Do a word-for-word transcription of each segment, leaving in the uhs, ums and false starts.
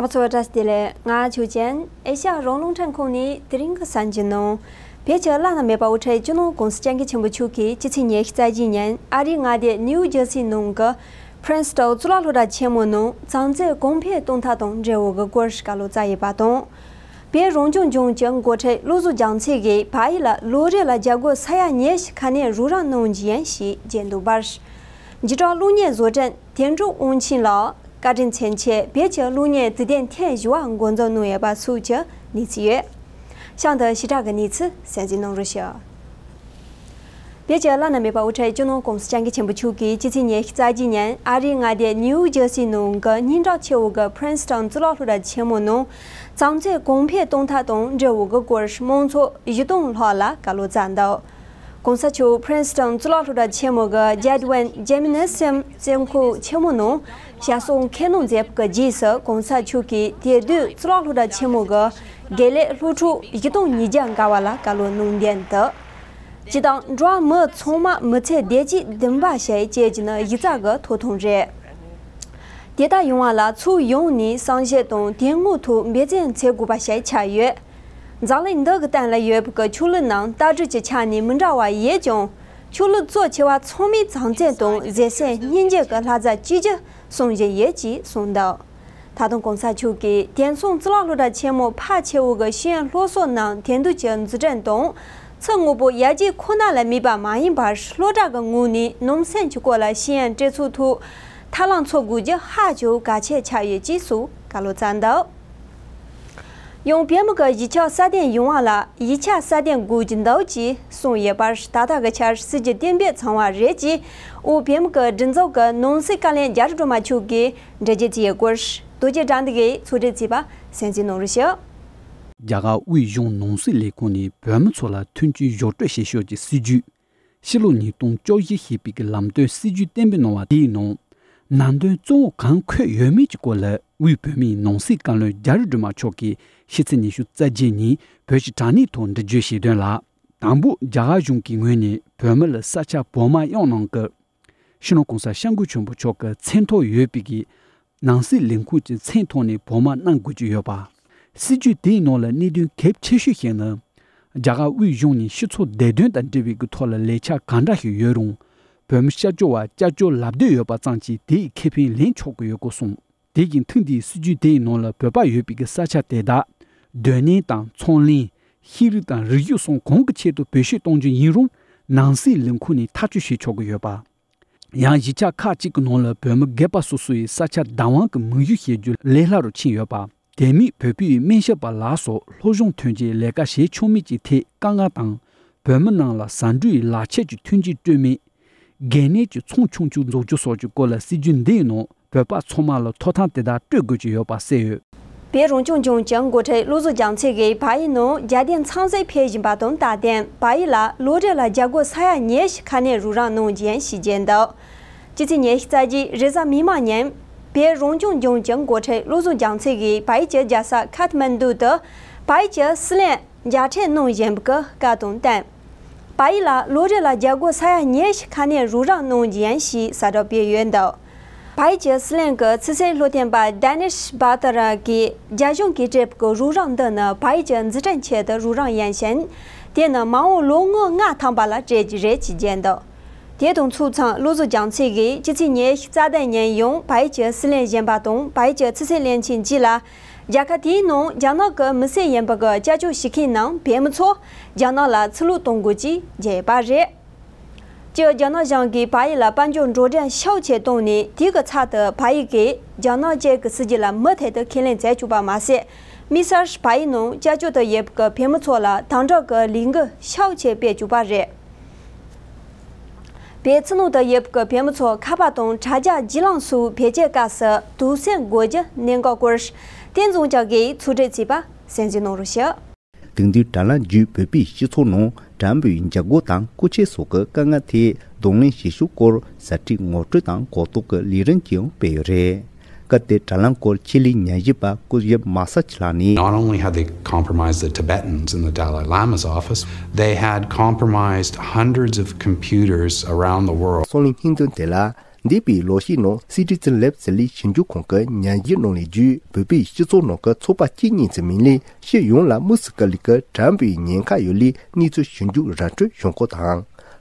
ང་ཚོ་བཀྲ་ཤིས་བདེ་ལེགས། ང་ཆོས་ཅན། ཨེ་ཤ་ཡ་རང་དབང་རླུང་འཕྲིན་ཁང་ནས་དེ་རིང་གི་གསར་འགྱུར་ནང་། བོད་ཀྱི་བླ་ན་མེད་པ་དབུ་ཁྲིད་སྤྱི་ནོར་༸གོང་ས་༸སྐྱབས་མགོན་ཆེན་པོ་མཆོག་གིས་སྤྱི་ཚེས་ཉི་ཤུ་རྩ་གཅིག་ཉིན་ཨ་རིའི་མངའ་སྡེ་ནིའུ་ཇར་སི་ནང་གི་Princeton་གཙུག་ལག་སློབ་གྲྭ་ཆེན་མོ་ནང་གཙང་རྩེ་གོང་འཕེལ་གཏོང་ཐབས་དང་འབྲེལ་བའི་སྐོར་བཀའ་སློབ་སྩལ་ཡོད་པ་དང་། བོད་རང་སྐྱོང་ལྗོངས་ཀྱི་འགོ་ཁྲིད་བློ་བཟང་རྒྱ་མཚོ་གིས་བལ་ཡུལ་ལ་ལོ་རེ་ལ་རྒྱ་སྒོར་ས་ཡ་ཉི་ཤུ་ཁ་སྣོན་རོགས་རམ་གནང་རྒྱུ་ཡིན་ཞེས་བརྗོད་འདུག་པར། འཇིགས་སྐྲག་གློག་བརྙན་བཟོ་སྐྲུན་དོན་གྲུབ་དབང་ཆེན་ལགས། བཀའ་དྲིན་ཆེན་ཆེད་བོད་ཀྱི་གློག་བརྙན་དུས་དེབ་ཐེངས་བཞི་བ་འགོ་འཛུགས་གནང་ཡོད་པ་སོགས་ཀྱི་གནས་ཚུལ་ཡོད། གཤམ་དུ་ཞིབ་ཕྲ་གི་གནས་ཚུལ་གསན་གཟིགས་གནང་རོགས་ཞུ། བོད་ཀྱི་བླ་ན་མེད་པ་དབུ་ཁྲིད་སྤྱི་ནོར་༸གོང་ས་༸སྐྱབས་མགོན་ཆེན་པོ་མཆོག་གིས་སྤྱི་ཚེས་ཉི་ཤུ་རྩ་གཅིག་ཉིན་ཨ་རིའི་མངའ་སྡེ་ནིའུ་ཇར་སི་ནང་གི་སྙིང་གྲགས་ཆེ་བོ་གི་Princeton་གཙུག་ལག་སློབ་གྲྭ་ཆེན་མོ་ནང་གཙང་རྩེ་གོང་འཕེལ་གཏོང་ཐབས་དང་འབྲེལ་བའི་སྐོར་མང་ཚོགས་བཞི་སྟོང་ལྷག་ལ་བཀའ་སློབ་སྩལ་འདུག ༸གོང་ས་མཆོག་Princeton་གཙུག་ལག་སློབ་གྲྭ་ཆེན་མོ་གི་Jadwin Gymnasium་བཙོན་ཁང་ཆེན་མོ་ནང་ཞབས་སོར་ཁས་ལེན་མཛད་པ་གི་རྗེས་སུ་༸གོང་ས་མཆོག་གིས་དེ་དུས་གཙུག་ལག་སློབ་གྲྭ་ཆེན་མོ་གི་དགེ་ལས་སློབ་ཕྲུག་བཞི་སྟོང་ཉིས་བརྒྱ་འགའ་བ་ལ་བཀའ་སློབ་གནང་དོན་དུ། སྤྱི་དང་འགྲོ་བ་མི་ཚང་མ་མི་ཚེ་བདེ་སྐྱིད་ལྡན་པ་ཞིག་བྱེད་རྒྱུ་ནི་གཞི་རྩ་གི་ཐོབ་ཐང་རེད། དེ་ལྟར་ཡོང་བ་ལ་ཕྱོགས་ཡོངས་ནས་བསམ་ཤེས་དང་དོན་དངོས་ཐོག་འབད་བརྩོན་བྱེད་དགོས་པ་ཞིག་ཆགས་ཡོད། འཛམ་གླིང་འདི་གི་སྟེང་ལ་ཡོད་པའི་ཆོས་ལུགས་རྣམས་ལྟ་གྲུབ་ཀྱི་ཆ་ནས་མི་འདྲ་བ་ཡོད་ཀྱང་། ཆོས་ལུགས་གཙོ་ཆེ་བ་ཚང་མས་བྱམས་བརྩེ་དང་བཟང་སྤྱོད་སྙིང་རྗེ་གི་ལྷ་རྫས་གཅིག་གྱུར་སྲུང་བཞིན་ཡོད་ཅེས་གསུངས་འདུག་ད་དུང་༸གོང་ས་མཆོག་གིས་དེང་སང་གཙུག་ལག་སློབ་གྲྭ་ཆེན་མོ་ཕལ་ཆེ་བོ་གི་ཤེས་ཡོན་སློབ་གསོ་ནང་དེང་དུས་ཀྱི་འཛུགས་སྐྲུན་དང་། ཚུལ་དངོས་པོ་ཡར་རྒྱས་ཁོ་ན་ལ་དམིགས་པ་མ་ཡིན་པར་སློབ་གྲྭ་གི་ངོས་ནས་ནང་སེམས་ཀྱི་སྐོར་ལ་ཤེས་ཡོན་སྤྲད་ཚུལ་ཐོག་ཐབས་ལམ་འཚོལ་དགོས་རྒྱུ་ཧ་ཅང་གལ་ཆེ་ཆགས་ཡོད་ཅེས་སུ་བཀའ་སློབ་སྩལ་འདུག་ཡང་བོད་མི་གི་གཞིས་ཆགས་སྲ་བརྟན་ཡོང་བ་ལ་ཡིག་ཆ་སྲ་བརྟན་དགོས་ཀྱི་འདུག་ཅེས་གསུངས་ཡོད་པར། ད་ལྟ་གི་ཆར་སྲིད་ཇུས་གཏན་འབེབས་ཚར་བ་རེད་ཅེས་དབུས་བོད་མི་གི་སྒྲིག་འཛུགས་ཀྱི་ནང་སྲིད་བཀའ་བློན་རྒྱ་རི་སྒྲོལ་མ་མཆོག་གིས་འགྲེལ་བརྗོད་བྱས་ཡོད་སྐོར། རྡོ་རྗེ་དགྲ་འདུལ་གྱིས་ཕྱོགས་སྒྲིག་བྱས་པ་གསན་གཟིགས་གནང་རོགས་ཞུ། རྒྱ་གར་དབུས་གཞུང་ནང་སྲིད་ལས་ཁུངས་ནས་བོད་མི་ཚོ་ལ་མཐུན་རྐྱེན་སྦྱོར་སྤྲོད་བྱེད་ཕྱོགས་ཀྱི་སྲིད་ཇུས། ཕྱི་ལོ་ཉིས་སྟོང་བཅུ་བཞི་ཞེས་པའི་གི་ལམ་སྟོན་སྲིད་ཇུས་གཏན་འབེབས་གནང་བ་དེའི་ནང་། ནང་དོན་གཙོ་བོ་གང་འཁོད་ཡོད་མེད་ཀྱི་སྐོར་ལ་དབུས་བོད་མིའི་ནང་སྲིད་བཀའ་བློན་རྒྱ་རི་སྒྲོལ་མ་མཆོག་གིས་ཕྱི་ཚེས་ཉི་ཤུ་རྩ་བརྒྱད་ཉིན་བོད་ཀྱི་དྲ་གནས་ཐོག་འགྲེལ་བརྗོད་བྱས་དོན་ལ། དང་པོ་རྒྱ་གར་གཞུང་གི་ངོས་ནས་བོད་མི་ལ་ས་ཆ་བོགས་མ་གཡོག་གནང་སྐབས། སྤྱི་ནོར་༸གོང་ས་༸སྐྱབས་མགོན་ཆེན་པོ་མཆོག་གི་མཚན་ཐོག་ཡོད་པའི་གི་ནང་སྲིད་ལས་ཁུངས་ཀྱི་མཚན་ཐོག་ནས་བོགས་མ་གནང་དགོས་ཀྱི་ཡོད་པ། སྲིད་ཇུས་དེའི་ནང་ལ་གནད་དོན་གལ་ཆེ་ཤོས་ཤིག་ནི། རྒྱ་གར་དབུས་གཞུང་ནས་སྤྱི་ཚོགས་བདེ་དོན་དང་འབྲེལ་བའི་གི་ཐོག་ལ་ལས་འཆར་གང་འདྲ་ཞིག་ཡོད་རུང་། བོད་མི་སྐྱབས་བཅོལ་བ་སྐྱབས་བཅོལ་ལབ་འདོད་ཡོད་པ་ཙམ་གྱིས་དེའི་ཁེ་ཕན་ལེན་ཆོག་གི་ཡོད་སྐོར་གསུངས། དེ་བཞིན་ཐེངས་འདིའི་སྲིད་ཇུས་དེའི་ནང་ལ་བོད་པ་ཡོད་པའི་གི་ས་ཆ་དེ་དག་སྡོད་གནས་དང་ཚོང་ལས། ཤེས་རིག་དང་རིག་གཞུང་སོགས་གང་གི་ཆེད་དུ་བེད་སྤྱོད་གཏོང་རྒྱུ་ཡིན་རུང་ནང་སྲིད་ལས་ཁུངས་ནས་ཐག་གཅོད་བྱེད་ཆོག་གི་ཡོད་པ། ཡང་གཞིས་ཆགས་ཁག་ཅིག་གི་ནང་ལ་བོད་མི་སྒེར་པ་སོ་སོ་ཡི་ས་ཆ་བདག་དབང་གི་མིང་གཞི་བྱེད་རྒྱུ་ལས་སླ་རུ་ཕྱིན་ཡོད་པ། དེ་མིན་བོད་པའི་སྨན་ཞབས་པ་ལགས་སོགས་སློབ་སྦྱོང་ཐོན་རྗེས་ལས་ཀ་བྱེད་ཆོག་མིན་གྱི་ཐད་དཀའ་ངལ་དང་། བོད་མི་རྣམས་ལ་ཟ་འབྲུའི་ལག་ཁྱེར་གྱི་མཐུན་རྐྱེན་སྤྲོད་མེད། སྒེར་ནད་ཀྱི་ཚོང་ཆུང་ཆུང་འཛུགས་རྒྱུ་སོགས་ཀྱི་སྐོར་ལ་སྲིད་ཇུས་འདིའི་ནང་བོད་པ་ཚང་མ་ལ་ཐོབ་ཐང་དེ་དག་སྤྲོད་དགོས་ཀྱི་ཡོད་པ་གསལ་ཡོད། བོད་རང་སྐྱོང་ལྗོངས་ཀྱི་འགོ་ཁྲིད་བློ་བཟང་རྒྱ་མཚོ་གིས་བལ་ཡུལ་ནང་རྒྱལ་དོན་མཚམས་སྦྱོར་ཕེབས་བཞིན་པ་དང་སྟབས་བསྟུན་བལ་ཡུལ་ལ་ལོ་རེ་ལ་རྒྱ་སྒོར་ས་ཡ་ཉི་ཤུ་ཁ་སྣོན་རོགས་རམ་གནང་རྒྱུ་ཡིན་ཞེས་བརྗོད་འདུག་སྤྱི་ཚེས་ཉི་ཤུ་རྩ་བརྒྱད་རེས་གཟའ་མིག་དམར་ཉིན། བོད་རང་སྐྱོང་ལྗོངས་ཀྱི་འགོ་ཁྲིད་བློ་བཟང་རྒྱ་མཚོ་གིས་བལ་ཡུལ་གྱི་རྒྱལ་ས་ཁ་ཐ་མན་ཌུ་དུ་བལ་ཡུལ་གྱི་སྲིད་བློན་མཇལ་འཕྲད་གནང་བཞིན་པའི་སྐབས་དང་བསྟུན། བལ་ཡུལ་ལ་ལོ་རེ་ལ་རྒྱ་སྒོར་ས་ཡ་ཉི་ཤུ་ཁ་སྣོན་རོགས་རམ་གནང་རྒྱུ་ཡིན་ཞེས་གསལ་བསྒྲགས་སྤེལ་ཡོད་འདུག་བལ་ཡུལ་གྱི་སྲིད་བློན་གྱི་ཕྱི་སྲིད་སློབ་སྟོན་པ་ཌེ་ནིཤ་བྷ་ཏར་གྱིས་རྒྱ་གཞུང་གིས་སྤྲད་པའི་རོགས་རམ་འདི་ནི་བལ་ཡུལ་གྱི་འཛུགས་སྐྲུན་ཆེད་དུ་རོགས་རམ་ཡིན་ཞིང་། དེ་ནི་མ་འོངས་ལོ་ངོ་ལྔ་ཐམ་པ་ལ་སྤྲད་རྒྱུ་རེད་ཅེས་བརྗོད་འདུག་དེ་དང་ཚོགས་མཚམས་བློ་བཟང་རྒྱ་མཚོ་གིས་སྤྱི་ཚེས་ཉི་ཤུ་རྩ་བདུན་ཉིན་ཡང་བལ་ཡུལ་གྱི་སྲིད་བློན་གཞོན་པ་དང་བལ་ཡུལ་གྱི་ཕྱི་སྲིད་བློན་ཆེན་བཅས་ལ། རྒྱལ་ཁབ་དེའི་ནང་རྒྱ་ནག་གི་མི་སེར་ཡིན་པ་གི་སྐྱབས་བཅོལ་ཞུ་མཁན་རྣམས་བོད་མི་ཚོ་རྒྱ་ནག་ལ་ཚུར་ལོག་གཏོང་དགོས་ཅེས་བརྗོད་ཡོད་པ་རེད། སྤྱིར་རྒྱ་ནག་གཞུང་གིས་བལ་ཡུལ་ལ་དཔལ་འབྱོར་འགྲོ་གྲོན་ཤུགས་ཆེ་བཏང་ནས་དེ་གི་ཚབ་ཏུ་བལ་ཡུལ་གྱིས་རྒྱ་ནག་བཅས་ཀྱི་སྲིད་ཇུས་ལ་མུ་མཐུད་དུ་ཁས་ལེན་མཛད་བཅུག་པ་མ་ཟད། དམིགས་བསལ་བལ་ཡུལ་ནང་སྐྱབས་བཅོལ་དུ་ཡོད་པའི་བོད་མི་ཚོ་ལ་དམ་དྲག་གི་ལས་འགུལ་ཤུགས་ཆེ་སྤེལ་བཅུག་པ་རེད། བོད་ཕྱི་ནང་དུ་ཡོད་པའི་བོད་མི་ཚོ་ཁ་པར་དང་དྲ་རྒྱ་བརྒྱུད་ལམ་སོགས་བེད་སྤྱོད་སྐབས་སུ་དུག་སེལ་དགོས་རྒྱུ་གནད་འགག་སྐོར། བསྟན་འཛིན་ལྕགས་ཀྱིས་ཕྱོགས་སྒྲིག་བྱས་པ་གསན་གཟིགས་གནང་རོགས་ཞུ། དེང་དུས་དྲ་ལམ་བརྒྱུད་བོད་པའི་སྤྱི་ཚོགས་ནང་དྲ་འབུའི་འཇབ་རྒོལ་དང་རྐུ་འཁྱེར་སོགས་ཀྱི་དཀའ་ངལ་ཐད་གདོང་ལེན་བྱེད་ཕྱོགས་སྐོར་ཟུར་ཁྲིད་ངོ་སྤྲོད་དང་གོ་རྟོགས་ཀྱི་ལས་རིམ་ཅིག་ཡང་སྤེལ་ཡོད་རེད། སྐབས་དེར་དྲ་ལམ་སྐོར་ཆེད་ལས་ཉན་ཞིབ་པ་སྐུ་ཞབས་མ་ས་ཆི་ལགས་ནས། Not only had they compromised the Tibetans in the Dalai Lama's office, they had compromised hundreds of computers around the world. སོང་ལི་སྙིང་དོན་དེ་ལ། འདས་པའི་ལོ་ཤས་ནང་སི་ཊི་ཛན་ལེབ་ཟེར་ལས་ཞིབ་འཇུག་ཁང་གིས་ཉམས་ཞིབ་གནང་ལས་བརྒྱུད། བོད་པའི་སྤྱི་ཚོགས་ནང་གི་ཚོགས་པ་གཅིག་གཉིས་ཙམ་མིན་ལས་སྤྱི་ཡོངས་ལ་དམིགས་སུ་བཀར་ལས་ཀྱི་དྲ་འབུའི་ཉེན་ཁ་ཡོད་ལས་གནས་ཚུལ་ཞིབ་འཇུག་ར་སྤྲོད་བྱུང་སྐོར་དང་།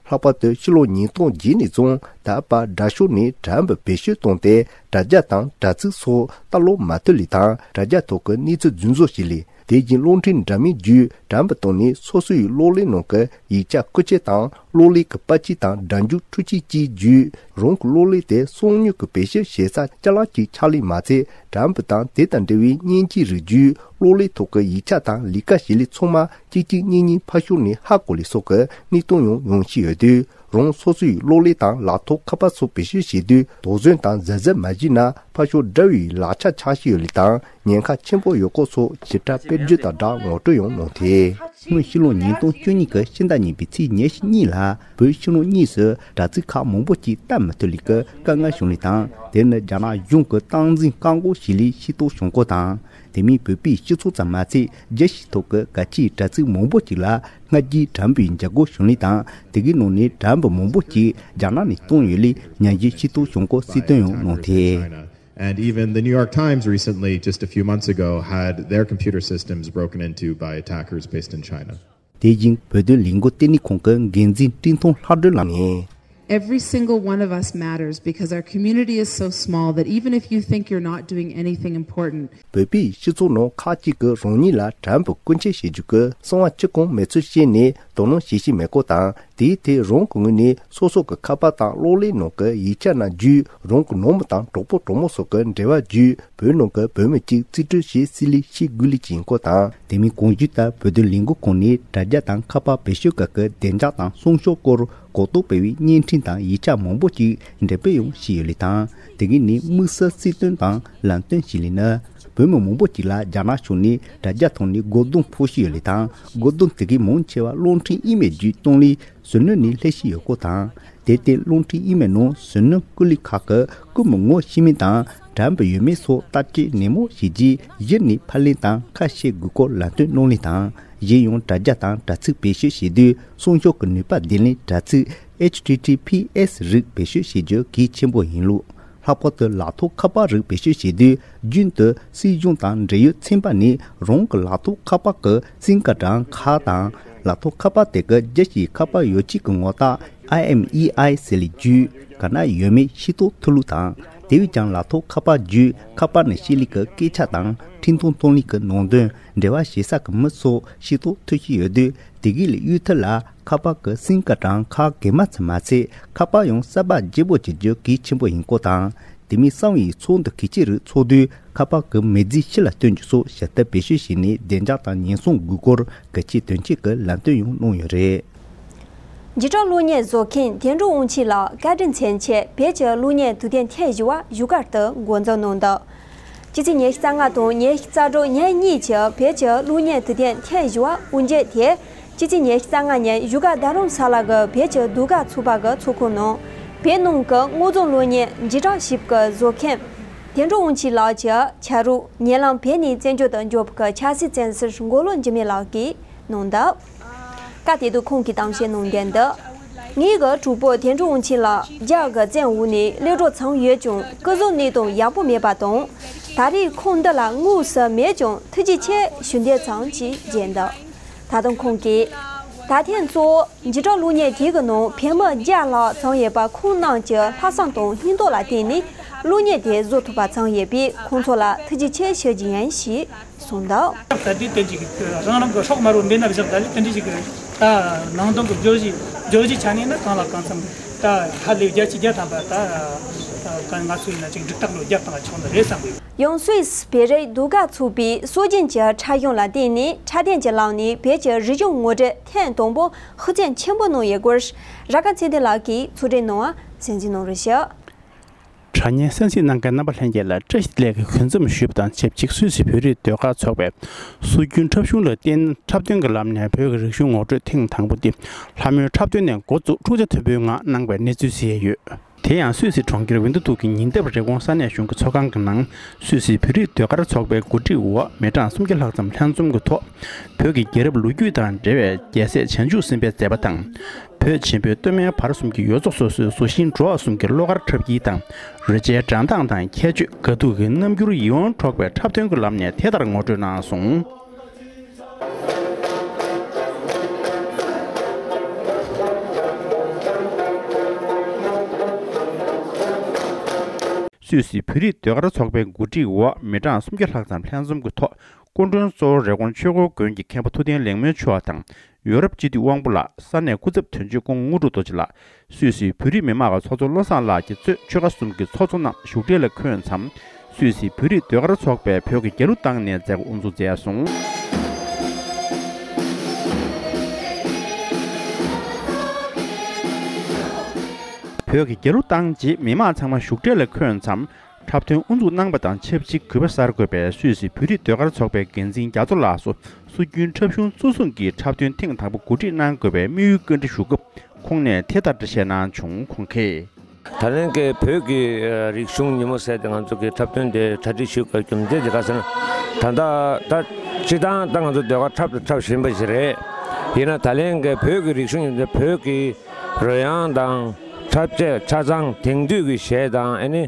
ལྷག་པར་དུ་ཕྱི་ལོ་ཉིས་སྟོང་བརྒྱད་ནས་བཟུང་ད་བར་དྲ་ཕྱོགས་ནས་དྲ་འབུ་བེད་སྤྱོད་བཏང་སྟེ་དྲ་རྒྱ་དང་དྲ་ཚིགས་སོགས་ལྟ་ཀློག་མ་ཐུབ་ལས་དང་དྲ་རྒྱ་ཐོག་གི་གནས་ཚུལ་རྫུན་བཟོ་བྱས་ལས། དེ་བཞིན་གློག་འཕྲིན་འདྲ་མིན་བརྒྱུད་དྲ་འབུ་བཏང་ནས་སོ་སོའི་གློག་ཀླད་ནང་གི་ཡིག་ཆ་རྐུ་འཁྱེར་དང་གློག་ཀླད་ཀྱི་པར་ཆས་དང་སྒྲ་འཇུག་འཕྲུལ་ཆས་བཅས་བརྒྱུད་རང་གི་གློག་ཀླད་དེ་སང་ཉིན་གྱི་བེད་སྤྱོད་བྱེད་ས་ཅ་ལག་ཅིག་ཆགས་ལས་མ་ཚད། དྲ་འབུ་དང་དེ་དང་འབྲེལ་བའི་མཉེན་ཆས་རིགས་བརྒྱུད་གློག་ཀླད་ཐོག་གི་ཡིག་ཆ་དང་ལས་ཀ་བྱེད་ལས་ཚང་མ་གཅིག་གཅིག་གཉིས་གཉིས་ཕར་ཕྱོགས་ནས་ཧ་གོ་ལས་སོགས་ཀྱི་གནས་སྟངས་ཡང་ཡོང་བཞིན་ཡོད་དུས། རང་སོ་སོའི་གློག་ཀླད་དང་ལག་ཐོགས་ཁ་པར་སོགས་བེད་སྤྱོད་བྱེད་དུས་དོགས་ཟོན་དང་གཟབ་གཟབ་མ་བྱས་ན་ཕར་ཕྱོགས་དགྲ་བོའི་ལག་ཆ་ཆགས་བཞིན་ཡོད་ལུགས་དང་ཉེན་ཁ་ཆེན་པོ་ཡོད་སྐོར་སོགས་ཞིབ་ཕྲ་དཔེར་བརྗོད་དང་སྦྲགས་ངོ་སྤྲོད་ཡང་གནང་སྟེ། སྔོན་ཕྱི་ལོ་ཉིས་སྟོང་བཅུ་གཉིས་ཀྱི་ཕྱི་ཟླ་གཉིས་པའི་ཚེས་ཉེར་གཉིས་ལ་བོད་ཕྱི་ནང་གཉིས་སུ་དྲ་ཚིགས་ཁག་མང་པོ་ཅིག་བལྟ་མི་ཐུབ་ལུགས་ཀྱི་དཀའ་ངལ་བྱུང་ལུགས་དང་། དེ་ནི་རྒྱ་ནག་གཞུང་གིས་སྟངས་འཛིན་བཀག་འགོག་བྱས་ལུགས་ཤེས་རྟོགས་བྱུང་སྐོར་དང་། དེ་མིན་བོད་པའི་སྤྱི་ཚོགས་ཙམ་མ་ཚད་རྒྱལ་སྤྱིའི་ཐོག་གི་གལ་ཆེའི་དྲ་ཚིགས་མང་པོ་ཅིག་ལ་སྔ་རྗེས་དྲ་འབུའི་འཇབ་རྒོལ་བྱུང་ལུགས་དང་། དེ་གའི་ནང་ནས་དྲ་འབུ་མང་པོ་ཅིག་རྒྱ་ནག་ནས་བཏང་ཡོད་ལུགས་ཉམས་ཞིབ་ཤེས་རྟོགས་བྱུང་སྐོར་གསལ་སྟོན་ཡང་གནང་སྟེ། And even the New York Times recently, just a few months ago, had their computer systems broken into by attackers based in China. དེ་བཞིན་བོད་དོན་ལས་འགུལ་ལྟེ་གནས་ཁང་གི་འགན་འཛིན་བཀྲས་མཐོང་ལྷག་སྒྲོན་ལགས་ནས། Every single one of us matters because our community is so small that even if you think you're not doing anything important, བོད་པའི་སྤྱི་ཚོགས་ནང་ཁག་ཅིག་གིས་རང་ཉིད་ལ་དྲ་འབུ་རྐུ་འཁྱེར་བྱེད་རྒྱུ་གི་གསང་བ་ཅི་གང་མེད་ཚུལ་བཤད་ནས་དོ་སྣང་བྱེད་བཞིན་མེད་སྐོར་དང་། དེའི་ཐད་རང་གི་ངོས་ནས་སོ་སོ་གི་ཁ་པར་དང་གློག་ཀླད་ནང་གི་ཡིག་ཆ་རྣམས་བརྒྱུད་རང་གི་ནང་མི་དང་གྲོགས་པོ་གྲོགས་མོ་སོགས་ཀྱི་འབྲེལ་བ་བརྒྱུད་བོད་ནང་གི་བོད་མི་གཅིག་རྩིས་སྤྲོད་བྱེད་སྲིད་ལས་བྱེད་དགོས་ལུགས་ཀྱི་སྐོར་དང་། དེ་མིན་གོང་ཞུས་ལྟར་བོད་དོན་ལས་འགུལ་ཁང་ནས་དྲ་རྒྱ་དང་ཁ་པར་བེད་སྤྱོད་སྐབས་ཀྱི་བདེ་འཇགས་དང་སྲུང་སྐྱོབ་སྐོར་གོ་རྟོགས་སྤེལ་བའི་བརྙན་འཕྲིན་དང་ཡིག་ཆ་མང་པོ་ཞིག་འགྲེམས་སྤེལ་ཡང་བྱས་ཡོད་ལུགས་དང་། དེ་གའི་ནས་དམིགས་བསལ་གསལ་སྟོན་དང་ལམ་སྟོན་བྱས་ལུགས་ནི། བོད་མི་མང་པོ་ཅིག་ལ་རྒྱ་ནག་ཕྱོགས་ནས་དྲ་རྒྱ་ཐོག་ནས་སྒོ་རྡུང་ཕོག་བཞིན་ཡོད་ལུགས་དང་། སྒོ་རྡུང་དེ་གའི་མང་ཆེ་བ་གློག་འཕྲིན་ཨི་མེལ་བརྒྱུད་གཏོང་ལུགས་ཟུར་སྣོན་ནས་སླེབས་བཞིན་ཡོད་སྐོར་དང་། དེར་བརྟེན་གློག་འཕྲིན་ཨི་མེལ་ནང་ཟུར་སྣོན་བཀོད་ལུགས་ཁག་གི་བཀོད་མི་ངོ་ཤེས་མིན་དང་དྲ་འབུ་ཡོད་མེད་སོགས་བརྟག་དཔྱད་ནན་མོ་བྱས་རྗེས་གཞི་ནས་ཕབ་ལེན་དང་ཁ་ཕྱེ་དགོས་སྐོར་ལམ་སྟོན་གནང་ལུགས་དང་། གཞན་ཡང་དྲ་རྒྱ་དང་དྲ་ཚིགས་བེད་སྤྱོད་བྱེད་དུས་སྲུང་སྐྱོབ་ཀྱི་ནུས་པ་ལྡན་ལུགས་དྲ་ཚིགས་H T T P S རིགས་བེད་སྤྱོད་བྱེད་རྒྱུ་གལ་ཆེན་པོ་ཡིན་ལུགས། ལྷག་པར་དུ་ལག་ཐོགས་ཁ་པར་རིགས་བེད་སྤྱོད་བྱེད་དུས་རྒྱུན་དུ་སྲིད་གཞུང་དང་འབྲེལ་ཡོད་ཚན་པ་ནས་རང་གི་ལག་ཐོགས་ཁ་པར་གྱི་སིམ་ཀ་ཌི་རང་ཁག་དང་། ལག་ཐོགས་ཁ་པར་དེ་གི་རྒྱལ་སྤྱིའི་ཁ་པར་ཡོ་ཆས་ཀྱི་ངོ་རྟགས་I M E I ཟེར་ལས་བརྒྱུད་ག་ན་ཡོད་མེད་ཤེས་རྟོགས་ཐུབ་ལུགས་དང་། དེ་བས་ཀྱང་ལག་ཐོགས་ཁ་པར་བརྒྱུད་ཁ་པར་ནས་བཤད་ལུགས་ཀྱི་སྐད་ཆ་དང་འཕྲིན་ཐུང་གཏོང་ལུགས་ཀྱི་ནང་དོན་འབྲེལ་བ་བྱེད་ས་ཀྱི་མི་སོགས་ཤེས་རྟོགས་ཐུབ་ཀྱི་ཡོད་དུས། དེ་གའི་ལས་གཡུལ་ཐལ་ལ་ཁ་པར་གྱི་སིམ་ཀ་ཌི་རང་ཁག་གེ་མ་ཚུ་མ་ཚད་ཁ་པར་ཡང་གསར་པ་བརྗེ་པོ་བྱེད་རྒྱུ་གལ་ཆེན་པོ་ཡིན་སྐོར་དང་། དེ་མིན་གསང་བའི་ཚོགས་འདུ་གལ་ཆེ་རིགས་ཚོགས་དུས་ཁ་པར་གྱི་མི་རྫས་ཕྱི་ལ་སྟོན་རྒྱུ་སོགས་ཞིབ་ལྟ་བེད་སྤྱོད་བྱས་ནས་བདེ་འཇགས་དང་ཉེན་སྲུང་དགོས་སྐོར་གལ་ཆེ་དོན་ཆེ་གི་ལམ་སྟོན་ཡང་གནང་ཡོད་རེད། འཇིགས་སྐྲག་གློག་བརྙན་བཟོ་མཁན་དོན་གྲུབ་དབང་ཆེན་ལགས་བཀའ་དྲིན་མཚོན་ཆེད་བོད་ཀྱི་གློག་བརྙན་དུས་སྟོན་ཐེངས་བཞི་བ་བཞུགས་སྒར་དུ་འགོ་འཛུགས་གནང་འདུག་ཕྱི་ཚེས་ཉི་ཤུ་རྩ་ལྔ་དང་ཉི་ཤུ་རྩ་དྲུག་ཉིན་གཉིས་ཀྱི་བོད་ཀྱི་གློག་བརྙན་དུས་སྟོན་ཐེངས་བཞི་བ་དབུ་འབྱེད་དེ་ཕྱི་ཚེས་ཉི་ཤུ་རྩ་ལྔ་ཉིན་བཞུགས་སྒར་རྡ་རམ་ས་ལ་གི་བོད་ཀྱི་ཟློས་གར་ཚོགས་པ་གི་ཚོགས་ཁང་ནང་བོད་ནང་གི་དངོས་བཟུང་གློག་བརྙན་འཇིགས་སྐྲག་ཞིག་གི་བཟོ་མཁན་དོན་གྲུབ་དབང་ཆེན་ལགས་ཀྱི་ཆ་རོགས་ཉེ་ལམ་བོད་ནས་བཙན་བྱོལ་དུ་འབྱོར་བའི་ཆབ་སྲིད་བཙོན་ཟུར་མགོ་ལོག་འཇིགས་མེད་ལགས་ཀྱིས་གནང་འདུག་སྐབས་དེ་དུས་ཁོང་གིས་གཏམ་བཤད་གནང་དོན་འདི། ངེད་ཀྱི་གྲོགས་པོ་དོན་གྲུབ་དབང་ཆེན་ལགས་རྒྱ་གི་བཙོན་འོག་ནས་གློད་གྲོལ་བྱུང་ཡོད་ཀྱང་སྐུ་གཟུགས་གནས་སྟངས་ཡག་པོ་མེད་པ་དང་། ད་རེས་ཁོང་འདི་ལ་དངོས་སུ་མེད་ཀྱང་ཐུགས་རྗེ་ཆེ་ཞུ་འདོད་བྱུང་ཅེས་བརྗོད་འདུག་ད་དུང་ཁོང་གིས། ད་ཐེངས་གཙོ་བོ་འཇིགས་སྐྲག་གློག་བརྙན་དེ་གི་ནང་བོད་མི་བརྒྱ་ལྷག་ཙམ་ཡོད་པ་ཁོང་རྣམས་ཀྱི་ལྷག་བསམ་དང་སྙིང་སྟོབས་ལ་བརྟེན་ནས་གློག་བརྙན་དེ་བཟོ་ཐུབ་པ་བྱུང་ཡོད་པས་ཁོང་ཚོ་ལ་ཐུགས་རྗེ་ཆེ་ཞུ་རྒྱུ་ཡིན་ཞེས། གསུངས་འདུག་ད་དེ་དེ་ཅིག་རང་རང་གི་སྲོག་དམར་བོ་འབེན་ན་བཞག་ད་ལེ་དེ་འདྲ་ཅིག་ད་ནང་དོན་གྱི་བརྗོད་གཞི་བརྗོད་གཞི་ཆ་ནས་ན་གང་ལ་གང་འཚམ་ད་ཧ་ལས་བརྒྱ་ཆ་བརྒྱ་ཐམ་པ་ད་ང་ཚོ་ཡིན་ན་ཅིག་འགྲིག་རྟགས་ལོ་བརྒྱ་བཏང་ཆོག་ནི་རེད་བསམ་གི་ཡོད། ཡང་སུད་སི་བོད་རིགས་ཟློས་གར་ཚོགས་པའི་སྲོལ་རྒྱུན་གྱི་འཁྲབ་གཞུང་ལ་བརྟེན་ནས་འཁྲབ་སྟོན་གྱི་ལམ་ནས་བོད་ཀྱི་རིག་གཞུང་ངོ་སྤྲོད་ཐེངས་དང་པོ་ཤུགས་རྐྱེན་ཆེན་པོ་གནང་ཡོད་སྐོར་ར་ཁ་ཚེ་བརྟན་ལགས་ཀྱིས་ཕྱོགས་སྒྲིག་གནང་བ་གསན་གཟིགས་གནང་རོགས་ཞུ། དྲ་བརྙན་གསན་གཟིགས་གནང་མཁན་རྣམ་པ་ལྷན་རྒྱས་ལ་བཀྲ་ཤིས་བདེ་ལེགས་ཀྱི་འགོད་རྩོམ་ཞུས་པ་དང་ཆབས་ཅིག་སུད་སི་བོད་རིགས་ཟློས་གར་ཚོགས་པས་སྲོལ་རྒྱུན་འཁྲབ་གཞུང་ལ་བརྟེན་འཁྲབ་སྟོན་གྱི་ལམ་ནས་བོད་ཀྱི་རིག་གཞུང་ངོ་སྤྲོད་ཐེངས་དང་པོ་འདི་ལྷ་མོའི་འཁྲབ་སྟོན་ནས་འགོ་བཙུགས་འཁྲུག་ཆ་མཐོན་པོའི་ངང་གནང་བའི་གནས་ཚུལ་གསལ་ཡོད། དེ་ཡང་སུད་སི་གྲོང་ཁྱེར་ཝིན་ཏུ་ཐུག་གི་ཉེ་འདབས་རི་ཀོན་ས་གནས་གཞུང་གི་ཚོགས་ཁང་གི་ནང་སུད་སི་བོད་རིགས་ཟློས་གར་ཚོགས་པའི་གོ་སྒྲིག་འོག་མི་གྲངས་སུམ་བརྒྱ་ལྷག་ཙམ་ལྷན་འཛོམས་ཀྱི་ཐོག་བོད་ཀྱི་རྒྱལ་རབས་ལོ་རྒྱུས་དང་འབྲེལ་བའི་རྒྱལ་སྲས་བྱང་ཆུབ་སེམས་དཔའི་མཛད་པ་དང་། བོད་ཆེན་པོའི་སྟོད་སྨད་བར་གསུམ་གྱི་ཡུལ་ཚོ་སོ་སོའི་བཟོ་ཞིང་འགྲོ་བ་གསུམ་གྱི་བློ་དཀར་འཁྲབ་དཀྱིལ་དང་། རོལ་ཆའི་འགྲན་སྟངས་དང་ཁྱད་ཆོས། དགའ་སྡུག་གི་རྣམ་འགྱུར་ཡིད་དབང་འཕྲོག་པའི་འཁྲབ་སྟོན་གྱི་ལམ་ནས་དེ་ལྟར་ངོ་སྤྲོད་གནང་སོང་། སུད་སི་བོད་རིགས་ཟློས་གར་ཚོགས་པའི་གོ་སྒྲིག་འོག་མི་གྲངས་སུམ་བརྒྱ་ལྷག་ཙམ་ལྷན་འཛོམས་ཀྱི་ཐོག་སྐུ་མགྲོན་གཙོ་བོ་རི་ཀོན་ཆོས་འཁོར་དགོན་གྱི་མཁན་པོ་ཐུབ་བསྟན་ལེགས་སྨོན་མཆོག་དང་། ཡོ་རོབ་སྤྱི་འཐུས་དབང་པོ་ལགས། ས་གནས་སྐུ་ཚབ་དོན་གཅོད་སྐུ་ངོ་དངོས་གྲུབ་རྡོ་རྗེ་ལགས། སུད་སི་བོད་རིགས་མི་མང་གི་ཚོགས་གཙོ་བློ་བཟང་ལགས་ཀྱིས་གཙོས་ཆོལ་ཁ་གསུམ་གྱི་ཚོགས་གཙོ་རྣམས་བཞུགས་གྲལ་ལ་འཁོད་མཚམས། སུད་སི་བོད་རིགས་ཟློས་གར་ཚོགས་པས་བོད་ཀྱི་རྒྱལ་གླུ་བཏང་ནས་མཛད་སྒོ་དབུ་འཛུགས་མཛད་སོང་། བོད་ཀྱི་རྒྱལ་གླུ་བཏང་རྗེས་མི་མང་ཚང་མ་བཞུགས་གྲལ་ལ་འཁོད་མཚམས། འཁྲབ་སྟོན་དབུ་འཛུགས་གནང་པ་དང་ཆབས་ཅིག་གུས་པ་གསར་འགོད་པས་སུད་སི་བོད་རིགས་ཟློས་གར་ཚོགས་པའི་འགན་འཛིན་རྒྱ་མཚོ་ལགས་སུ་སྲོལ་རྒྱུན་འཁྲབ་གཞུང་གཙོ་བཟུང་གིས་འཁྲབ་སྟོན་ཐེངས་དང་པོ་གོ་སྒྲིག་གནང་དགོས་པའི་དམིགས་ཡུལ་བཀའ་འདྲི་ཞུ་སྐབས་ཁོང་ནས་དེ་ལྟར་འགྲེལ་བཤད་གནང་བྱུང་། ཁོང་གིས། ད་ལན་གྱི་བོད་ཀྱི་རིག་གཞུང་ཉིན་མོ་ཟེར་ཏེ་ང་ཚོ་གི་འཁྲབ་སྟོན་དེ་གྲ་སྒྲིག་ཞུ་དགོས་རྒྱུ་མཚན་དེ་ག་ཟེར་ན། ད་ལྟ་ད་སྤྱིར་བཏང་ད་ང་ཚོ་ཟློས་གར་འཁྲབ་དང་འཁྲབ་བཞིན་པ་ཞིག་རེད། ཡིན་ན་ད་ལན་གྱི་བོད་ཀྱི་རིག་གཞུང་ཉིན་མོ་བོད་ཀྱི་རོལ་དབྱངས་དང་འཁྲབ་ཆས་ཆ་ཚང་དེང་དུས་ཀྱི་གཞས་དང་ཨ་ནི།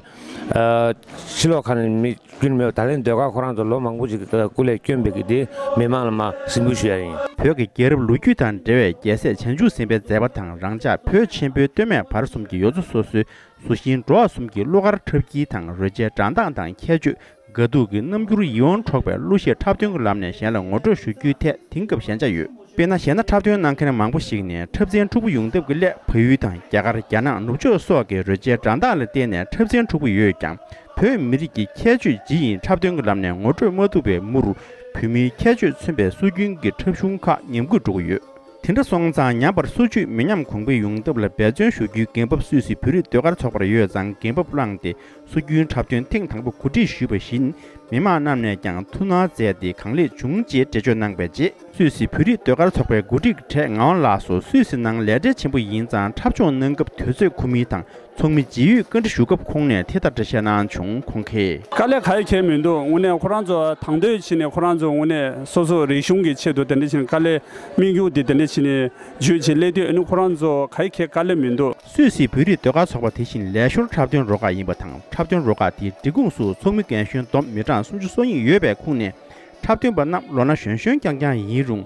ཕྱི་ལོགས་ཁ་ནས་མི་ཀུན་མེད་པ་ད་ལན་ཟློས་གར་ཁོ་རང་ཚོ་ལོ་མང་པོ་ཞིག་སྐུ་ལས་བསྐྱོན་པའི་གི་དེ་མི་མང་ལ་མ་གཟིགས་འབུལ་ཞུ་ཡ་ཡིན། བོད་ཀྱི་རྒྱལ་རབས་ལོ་རྒྱུས་དང་འབྲེལ་བའི་རྒྱལ་སྲས་བྱང་ཆུབ་སེམས་དཔའི་མཛད་པ་དང་རང་ཅག་བོད་ཆེན་པོའི་སྟོད་སྨད་བར་གསུམ་གྱི་ཡུལ་ཚོ་སོ་སོའི་བཟོ་ཞིང་འགྲོ་བ་གསུམ་གྱི་བློ་དཀར་འཁྲབ་དཀྱིལ་དང་རོལ་ཆའི་འགྲན་སྟངས་དང་ཁྱད་ཆོས། དགའ་སྡུག་གི་རྣམ་འགྱུར་ཡིད་དབང་འཕྲོག་པའི་གླུ་གཞས་འཁྲབ་སྟོན་གྱི་ལམ་ནས་གཞན་ལ་ངོ་སྤྲོད་ཞུ་རྒྱུའི་ཐད་དེང་སྐབས་ཞན་ཆ་ཡོད། དཔེར་ན། གཞས་སྣ་འཁྲབ་སྟོན་གནང་མཁན་མང་པོ་ཞིག་ནས་འཁྲབ་ཚན་འཁྲུག་པོ་ཡོང་ཐབས་ཀྱི་སླད་བལ་ཡུལ་དང་རྒྱ་གར། རྒྱ་ནག་ནུབ་ཕྱོགས་སོགས་ཀྱི་རོལ་ཆའི་འགྲན་སྟངས་ལ་བརྟེན་ནས་འཁྲབ་ཚན་འཁྲུག་པོ་ཡོད་ཀྱང་། བོད་མི་རིགས་ཀྱི་ཁྱད་ཆོས་ཇི་ཡིན་འཁྲབ་སྟོན་གྱི་ལམ་ནས་ངོ་སྤྲོད་མ་ཐུབ་པའི་མུར། བོད་མིའི་ཁྱད་ཆོས་མཚོན་པའི་སྲོལ་རྒྱུན་གྱི་འཁྲབ་གཞུང་ཁག་ཉམས་རྒུད་འགྲོ་གི་ཡོད། དེ་འདྲ་སོང་ཙང་། ཉམས་པར་སོར་ཆུད་མི་ཉམས་གོང་འཕེལ་ཡོང་ཐབས་ལ་འབད་བརྩོན་ཞུ་རྒྱུའི་འགན་བབ་སུད་སི་བོད་རིགས་ཟློས་གར་ཚོགས་པར་ཡོད་ཙང་། འགན་བབ་བླངས་ཏེ། སྲོལ་རྒྱུན་འཁྲབ་སྟོན་ཐེངས་དང་པོ་གོ་སྒྲིག་ཞུས་པ་བཞིན། མི་མང་རྣམས་ནས་ཀྱང་ཐུགས་སྣང་མཛད་དེ་གང་ལེགས་བྱུང་ཅེས་འགྲེལ་བརྗོད་གནང་པའི་རྗེས། སུད་སི་བོད་རིགས་ཟློས་གར་ཚོགས་པའི་འགོ་ཁྲིད་ཀྱི་གྲས་ངག་དབང་ལགས་སུ་སུད་སི་ནང་ལས་བྲེལ་ཆེན་པོ་ཡིན་ཙང་། འཁྲབ་སྦྱོང་གནང་སྐབས་དུས་ཚོད་ཁོམ་མིན་དང་ཚོགས་མི་ཇི་ཡོད་བཀའ་འདྲི་ཞུ་སྐབས་ཁོང་ནས་དེ་ལྟར་འགྲེལ་བཤད་གནང་བྱུང་། ཁོང་གིས། དཀའ་ལས་ག་ཡེ་ཁྱད་མི་འདུག་དངོས་གནས་ཁོ་རང་ཚོ་དང་དོད་བྱས་ནས་ཁོ་རང་ཚོ་དངོས་གནས་སོ་སོ་རིག་གཞུང་གི་ཆེད་དུ་དེ་འདྲ་བྱས་ནས་དཀའ་ལས་དམིགས་ཡུལ་དེ་དེ་འདྲ་བྱས་ནས་བརྗོད་བྱས་སླེབས་དུས། ཨ་ནི་ཁོ་རང་ཚོ་ག་ཡེ་ཁྱད་དཀའ་ལས་མི་འདུག་སུད་སི་བོད་རིགས་ཟློས་གར་ཚོགས་པ་དེ་བཞིན་ལས་ཞོར་འཁྲབ་སྟོན་རུ་ཁག་ཡིན་པ་དང་། འཁྲབ་སྟོན་རུ་ཁག་དེའི་སྒྲིག་ཁོངས་སུ་ཚོགས་མི་རྒན་གཞོན་བསྡོམས་མི་གྲངས་སུམ་ཅུ་སོ་གཉིས་ཡོད་པའི་ཁོངས་ནས། འཁྲབ་སྟོན་པ་རྣམས་ལོ་ན་གཞོན་གཞོན་རྐྱང་རྐྱང་ཡིན་རུང་།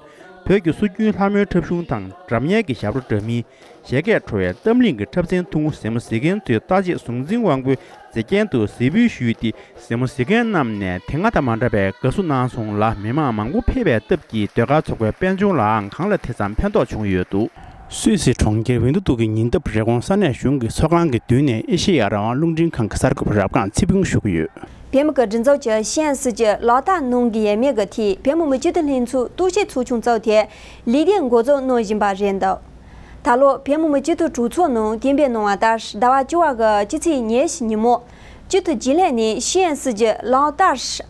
བོད་ཀྱི་སྲོལ་རྒྱུན་ལྷ་མོའི་འཁྲབ་གཞུང་དང་། སྒྲ་སྙན་གྱི་ཞབས་བྲོ་འདྲ་མིན། བཞད་གད་བྲོ་བའི་གཏམ་གླེང་གི་འཁྲབ་ཚན་ཐུང་ངུ་ཟེ་མོ་ཟེར་མཁན་ཚོའི་རྟག་ཆད་གཟུང་འཛིན་དབང་པོའི་མཛེས་རྒྱན་དུ་གཟིགས་འབུལ་ཞུས་ཏེ། ཟེ་མོ་ཟེར་མཁན་རྣམས་ནས་དེ་སྔ་དང་མ་འདྲ་བའི་དགའ་བསུ་གནང་སོང་ལ། མི་མང་མང་པོ་ཕེབས་པའི་སྟབས་ཀྱིས་ཟློས་གར་ཚོགས་པའི་དཔལ་འབྱོར་ལའང་གང་ལ་དེ་ཙམ་ཕན་ཐོགས་བྱུང་ཡོད་འདུག་སུད་སི་གྲོང་ཁྱེར་ཝིན་ཏུ་ཏུག་གི་ཉེ་འདབས་རི་ཀོན་ས་གནས་གཞུང་གི་ཚོགས་ཁང་གི་མདུན་ནས་ཨེ་ཤེ་ཡ་རང་དབང་རླུང་འཕྲིན་ཁང་གི་གསར་འགོད་པ་རབ་སྒང་ཚེ་ཕུན་ཞུ་གི་ཡོད། བོད་མི་གི་སྒྲིག་འཛུགས་ཀྱི་ཤེས་ཡོན་སྲིད་ཇུས་ལག་བསྟར་གནང་གི་ཡོད་མེད་ཀྱི་ཐད། བོད་མི་མང་སྤྱི་འཐུས་ལྷན་ཚོགས་གཏུག་བཤེར་ཚོགས་ཆུང་བཙུགས་ཏེ་ལས་དོན་འགོ་འཛུགས་གནང་བཞིན་པ་རེད་འདུག་ད་ལོ་བོད་མི་མང་སྤྱི་འཐུས་གྲོས་ཚོགས་ནང་གཏན་འབེབས་གནང་བ་ལྟར། ཟླ་བ་བཅུ་པ་གི་སྤྱི་ཚེས་ཉེར་བཞི་ཉིན་མོ། སྤྱི་འཐུས་རྒྱུན་ལས་ནས་ཤེས་ཡོན་སྲིད་ཇུས་ལག་བསྟར་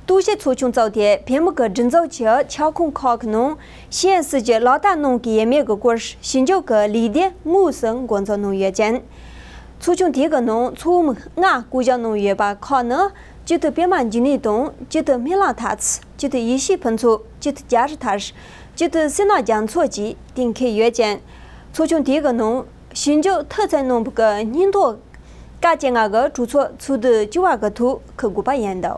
གཏུག་བཤེར་ཚོགས་ཆུང་བཙུགས་ཏེ། བོད་མི་གི་སྒྲིག་འཛུགས་ཀྱི་ཁྱབ་ཁོངས་ཁག་གི་ནང་ཤེས་ཡོན་སྲིད་ཇུས་ལག་བསྟར་གནང་གི་ཡོད་མེད་ཀྱི་སྐོར་ཞིབ་འཇུག་གི་ལས་དོན་དངོས་སུ་འགོ་འཛུགས་གནང་ཡོད་ཅིང་། ཚོགས་ཆུང་དེ་གི་ནང་ཚོགས་མི་ལྔ་བསྐོ་གཞག་གནང་ཡོད་པ་ཁག་ནི། སྤྱི་འཐུས་པད་མ་འབྱུང་གནས་དང་། སྤྱི་འཐུས་སྨན་བླ་ཐར། སྤྱི་འཐུས་ཡེ་ཤེས་ཕུན་ཚོགས། སྤྱི་འཐུས་རྒྱ་རི་ཐར། སྤྱི་འཐུས་བསོད་ནམས་རྒྱ་མཚོ་བཅས་གཏན་འཁེལ་ཡོད་ཅིང་། ཚོགས་ཆུང་དེ་གི་ནང་ཞིབ་འཇུག་མཐའ་མཚམས་གནང་བ་གི་སྙིང་ཐོ་བཀའ་བཅད་ལྔ་གི་གྲོས་ཚོགས་ཚོགས་དུས་བཅུ་པ་གི་ཐོག་འཁུར་དགོས་པ་ཡིན་འདུག་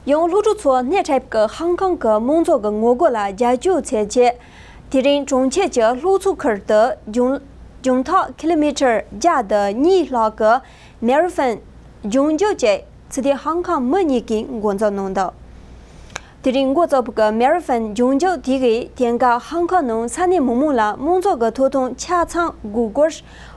ཡང་སློབ་ཕྲུག་ཚོ་སྣེ་ཁྲིད་པའི་ཧང་ཀང་གི་མང་ཚོགས་ཀྱི་ངོ་རྒོལ་ལ་རྒྱབ་སྐྱོར་བྱེད་ཆེད། དེ་རིང་གྲོང་ཁྱེར་གྱི་ལྷོ་ཕྱོགས་ཁུལ་དུ་རྒྱང་རྒྱང་ཐག་ཀི་ལོ་མི་ཊར་བརྒྱ་དང་གཉིས་ལྷག་གི་མེ་ར་ཐོན་རྒྱང་རྒྱུག་ཅེས་ཚུགས་ཏེ་ཧང་ཀང་མི་གཉིས་ཀྱིས་འགོ་འཛུགས་གནང་འདུག་དེ་རིང་འགོ་བཙུགས་པའི་མེ་ར་ཐོན་རྒྱང་རྒྱུག་དེ་གིས་དེང་སྐབས་ཧང་ཀང་ནང་ས་གནས་མི་མང་ལ་མང་ཚོགས་ཀྱི་ཐོབ་ཐང་ཆ་ཚང་དགོས་སྐོར་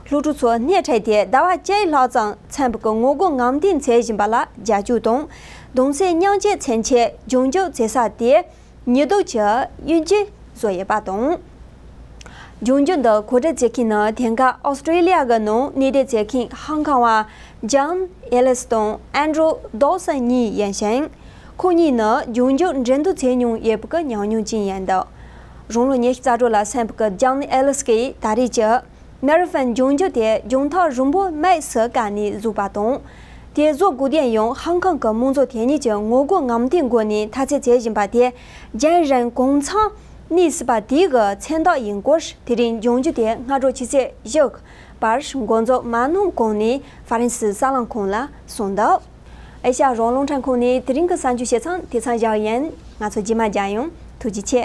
སློབ་ཕྲུག་ཚོ་སྣེ་ཁྲིད་དེ་ཟླ་བ་བཅུ་ལྷག་ཙམ་ཚན་པའི་ངོ་རྒོལ་རྔམ་སྟོན་བྱེད་བཞིན་པ་ལ་རྒྱབ་སྐྱོར་དང་། གདུང་སེམས་མཉམ་སྐྱེད་མཚོན་ཆེད་རྒྱང་རྒྱུག་བྱེད་ས་དེ་ཉི་ཟླ་གཅིག་གཡོན་ཇུས་བཟོས་ཡོད་པ་དང་། རྒྱང་རྒྱུག་འདི་གོ་སྒྲིག་བྱེད་མཁན་ནི་དེང་སྐབས་ཨོ་སི་ཀྲི་ལི་ཡ་གི་ནང་གནས་སྡོད་བྱེད་མཁན་ཧང་ཀང་བ་ཇཱོན་ཨེ་ལིས་དང་ཨན་ཌྲུ་ཌོ་སན་གཉིས་ཡིན་ཞིང་། ཁོང་གཉིས་ནི་རྒྱང་རྒྱུག་འགྲན་བསྡུར་བྱེད་མྱོང་ཡོད་པའི་ཉམས་མྱོང་ཅན་ཡིན་འདུག་རང་ལོ་ཉི་ཤུ་རྩ་དྲུག་ལ་སོན་པའི་ཇཱོན་ཨེ་ལིས་ཀྱིས་ད་རེས་ཀྱི་མེ་ར་ཐོན་རྒྱང་རྒྱུག་དེ་རྒྱང་ཐག་རིང་པོ་དམིགས་སུ་བཀར་ནས་བཟོས་པ་དང་། དེ་བཟོ་དགོས་དོན་ཡང་ཧང་ཀང་གི་མང་ཚོགས་དེ་ཉིད་ཀྱི་ངོ་རྒོལ་རྔམ་སྟོན་སྒོ་ནས་འཐབ་རྩོད་བྱེད་བཞིན་པ་དེ་རྒྱང་རིང་གོང་ཚང་ གནས་སྲིད་པ་དེ་གི་མཚན་རྟགས་ཡིན་སྐོར། དེ་རིང་འབྱུང་འགྱུར་དེ་སྔ་དྲོ་ཆུ་ཚོད་བཞི་བར་འགོ་འཛུགས་མ་གནང་གོང་ནས་ཧྥ་རན་སི་གསར་ལམ་ཁང་ལ་གསུངས་འདུག། ཨེ་ཤ་ཡ་རང་དབང་རླུང་འཕྲིན་ཁང་ནས་དེ་རིང་གི་གསར་འགྱུར་བཤད་མཚམས་དེ་ཙམ་བཞག་ཡིན། ང་ཚོ་རྗེས་མ་མཇལ་ཡོང་། ཐུགས་རྗེ་ཆེ།